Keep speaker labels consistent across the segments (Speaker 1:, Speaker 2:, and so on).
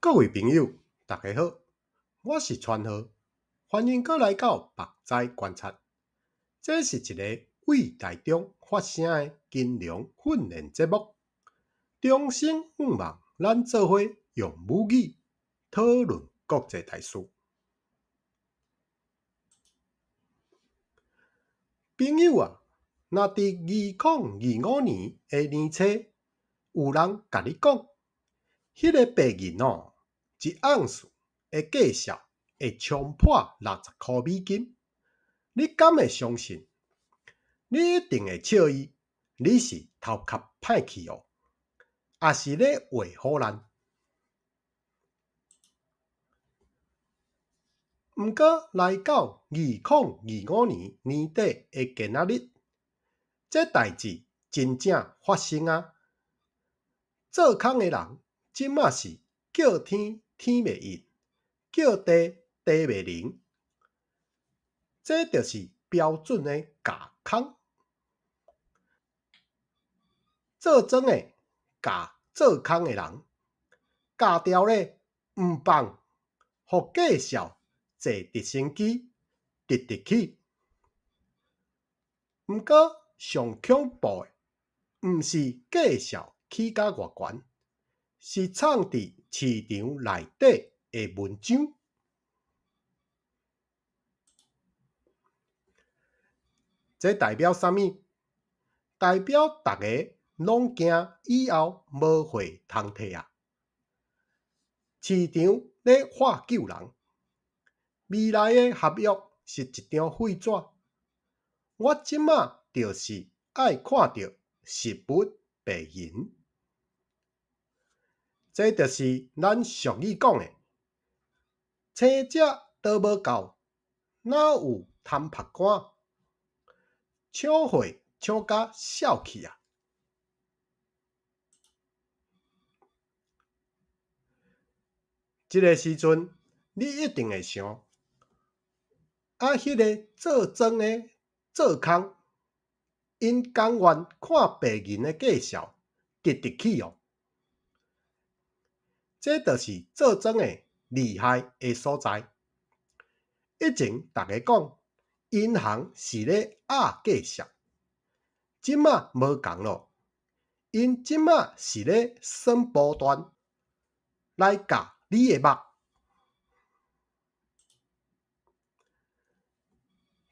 Speaker 1: 各位朋友，大家好，我是川河，歡迎閣來到目知觀察。這是一个對台中發聲的金融訓練節目。衷心向望咱做伙用母語討論國際大事。朋友啊，若佇2025年的年初，有人共你講，彼个白銀哦，一盎司的價數會衝破60箍美金，你敢會相信？你一定會笑伊，你是頭殼歹去哦，抑是咧畫唬爛？毋過來到2025年年底的今仔日，這代誌真正發生啊！做空的人這馬是叫天天袂應，叫地地袂靈，這就是標準的軋空。做莊的共做空的人，咬牢咧毋放，予價數坐直升機直直起。毋過上恐怖的，毋是價數起甲偌懸，是藏佇市場內底的文章。這代表啥物？代表逐家攏驚以後無貨通提啊！市場咧喝救人，未來的合約是一張廢紙。我這馬就是愛看著實物白銀，這就是咱俗語講的：青食都無夠，哪有通曝乾？搶貨搶甲痟去啊！這个時陣，你一定會想：啊，彼个做莊的做空，𪜶甘願看白銀的價數直直起哦？這就是做莊的厲害的所在。以前逐家講銀行是咧壓價數，這馬無仝囉，𪜶這馬是咧耍波段來咬你的肉。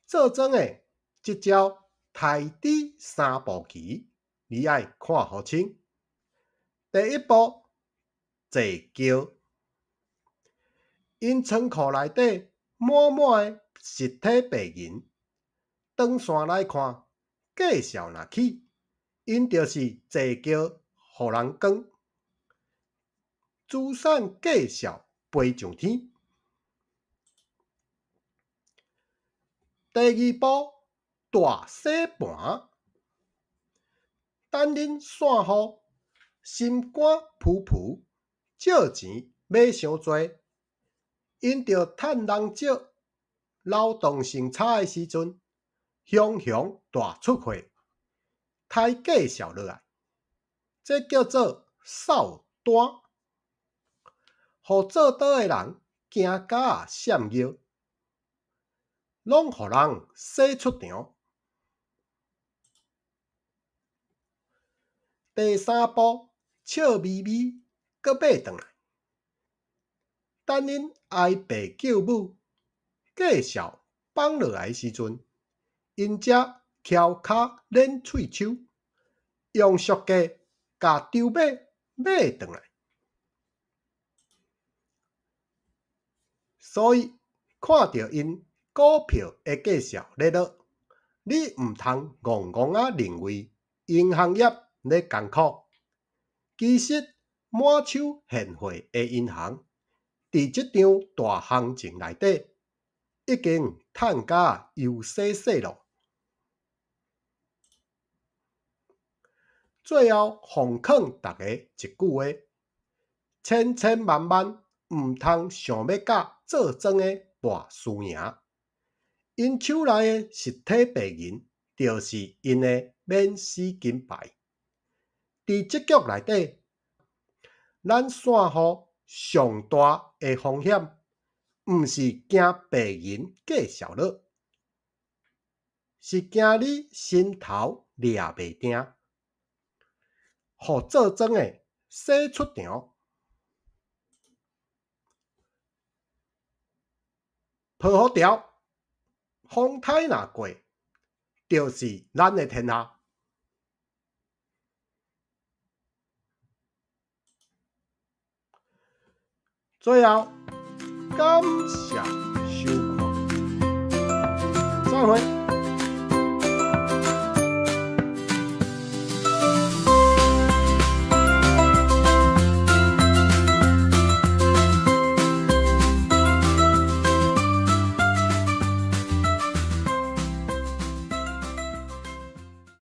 Speaker 1: 做莊的這招刣豬三步棋，你愛看予清。第一步，坐轎，𪜶倉庫內底滿滿的實體白銀，長線來看，價數若起，𪜶就是坐轎予人扛，資產價數飛上天。第二步，大洗盤，等恁散戶心肝浮浮，借錢買傷濟，𪜶就趁人少、流動性差的時陣，雄雄大出貨，刣價數落來，這叫做掃單，予做多的人驚甲閃尿，攏予人洗出場。第三步，笑眯眯閣買轉來，等恁哀爸叫母，價數放落來的時陣，𪜶才蹺跤練喙鬚，用俗價共籌碼買轉來。所以看著𪜶股票的價數咧落，你毋通戇戇仔認為銀行業咧艱苦。其實滿手現貨的銀行，佇這場大行情內底，已經趁甲悠細細囉。最後奉勸大家一句話：千千萬萬毋通想欲佮做莊的搏輸贏。𪜶手內的實體白銀，就是𪜶的免死金牌。佇這局內底，咱散戶上大的風險，毋是驚別人介紹你，是驚你心頭掠袂定，予做莊的洗出場。抱虎牢，風颱若過，就是咱的天下。最後，感謝收看，再會。